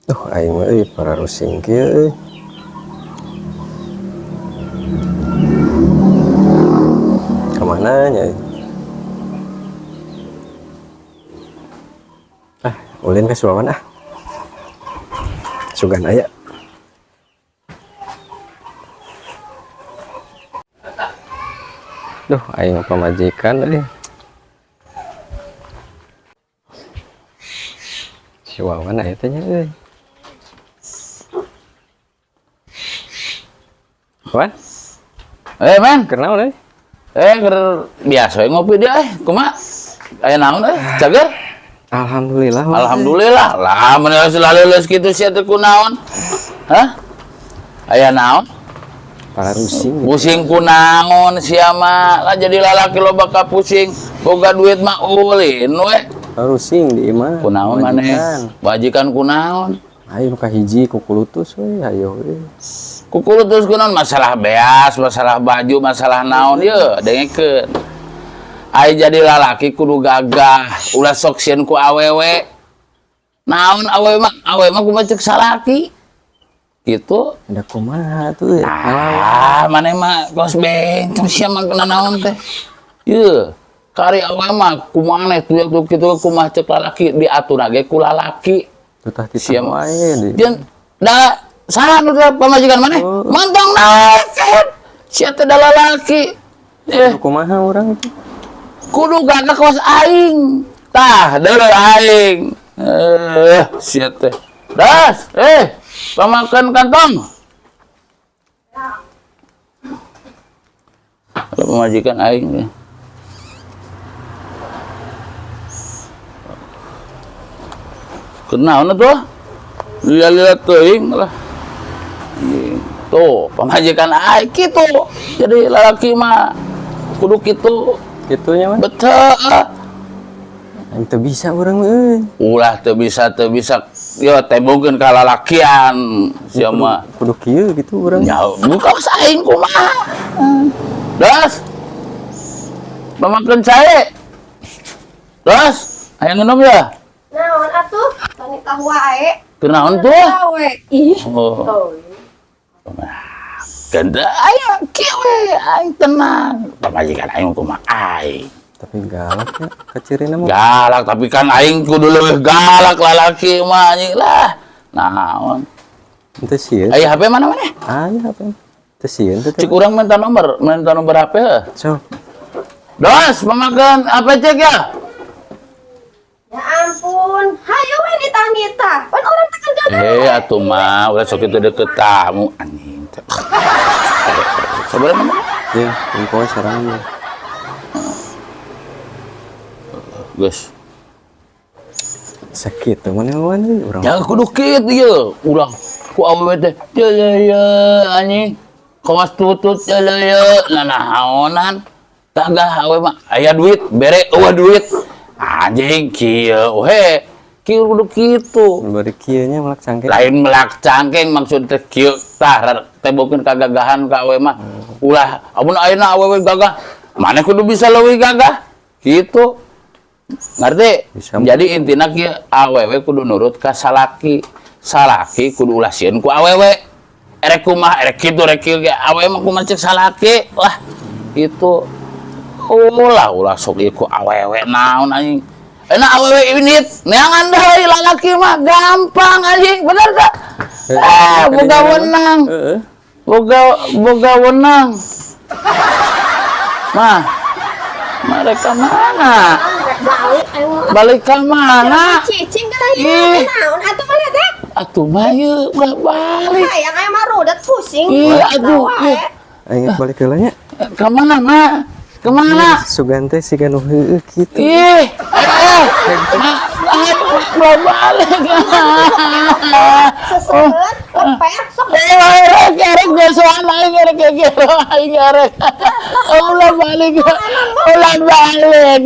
Duh, aing mah euy pararusing kieu euy. Kamana nya? Ah, ulin ka si Wawan ah. Sugan aya. Duh, aing pamajikan euy. Si Wawan aya teh nya euy. Wan, Eh, men. keur naon euy? Eh, keur biasa we ngopi dia eh. Kumaha? Aya naon eh? Cager? Alhamdulillah. Wan. Alhamdulillah. Lah, mun selalu leuleus kitu sia teh kunaon? Hah? Aya naon? Pararusing. Pusing kunaon sia mah. Lah jadi lalaki loba ka pusing. Boga duit mah ulin we. Pararusing di imah. Kunaon maneh? Majikan kunaon? Ayo nu kahiji kukulutus we, ayo we. Kukulutus kunaon masalah beas, masalah baju, masalah naon ye, dengekeun. Ai jadi lalaki kudu gagah, ulah sok sieun ku awewe. Naon awewe mah, awewe mah kumaha cek salaki. Gitu. Ada kumaha tuh. Ah, maneh mah kos bengkong sia mah kena naon teh. Ye, kari awewe mah kumaha maneh tuh kitu kumaha cek lalaki diatur ge ku lalaki. Tutah Sia titah wae di. Jeung da saha nu teh pamajikan maneh? Oh. Mantong naek. Sia teh da lalaki. Eh, Kumaha urang itu? Kudu gagah kawas aing. Tah, deuleu aing. Eh, sia teh. Das, eh, pamakan kantong. Kalau pamajikan aing. Kenaon tuh? Lila-lila teuing lah. Tuh, pamajikan aing kitu. Jadi lalaki mah kudu kitu. Kitunya mah. Betul. Aing teu bisa urang euy. Ulah teu bisa teu bisa. Yo tembongkeun ka lalakian sia mah. Kudu kieu gitu urang. Ya, buka aing kumaha. Das. Pamakeun cae. Das, aya ngeunum ya? Naon atuh? Tani tahu wae. Kunaon tuh? Wae. Ih. Oh. Oh. Ganda aya kieu we aing tenang. Pamajikan aing kumaha aing. Tapi galak ya kacirina mah. Galak tapi kan aing kudu leuwih galak lalaki mah anjing lah. Naon? Teu sieun. Aya HP mana maneh? Aya HP. Teu sieun teh. Cik urang minta nomor HP heuh. Sok. Dos, pamakan apa cek ya? Ya ampun, hayu we ditah-nitah. Pan urang teh kerja Eh, atuh mah ulah sok itu deket tamu anjing. Sabar mana? Ya, engko sarang. Geus. Sakit tuh mana wan euy urang. Ya kudu kieu ieu. Ulah ku awewe teh. Ya ya ya anjing. Kawas tutut ya ya ya. Nanaonan. Gagah awewe mah aya duit, bere eueuh duit. Anjing kieu we. Kieu kudu kitu. Bari kieu nya melak cangkeng. Lain melak cangkeng maksud teh kieu tah tebokeun kagagahan ka awewe mah. Ulah amun ayeuna awewe gagah, maneh kudu bisa leuwih gagah. Kitu. Ngerti? Bisa. Jadi intina kieu awewe kudu nurut ka salaki. Salaki kudu ulah sieun ku awewe. Erek kumaha, erek kitu, erek kieu ge awewe mah kumaha cek salaki. Wah, itu ulah ulah sok ieu ku awewe naon anjing. Enak awewe init, neangan deui lalaki mah gampang anjing, bener teh? Eh, boga wenang. Heeh. Boga boga wenang. Mah. Mereka mana? Rek balik ayo. Balik ke mana? Cicing kan ieu. Ih. Naon atuh mah teh? Atuh mah ieu ulah balik. Hayang aya mah rudet pusing. Ih, aduh. Wae. Aing balik heula nya. Ke mana, Ma? Ke mana? Sugan teh siga nu heueuh kitu. Ih, eh, ma, aduh, ulah balik. Seseut, lepet, sok Eh, erek, erek, besoan aing, erek, erek, aing, erek. Ulah balik, ulah balik.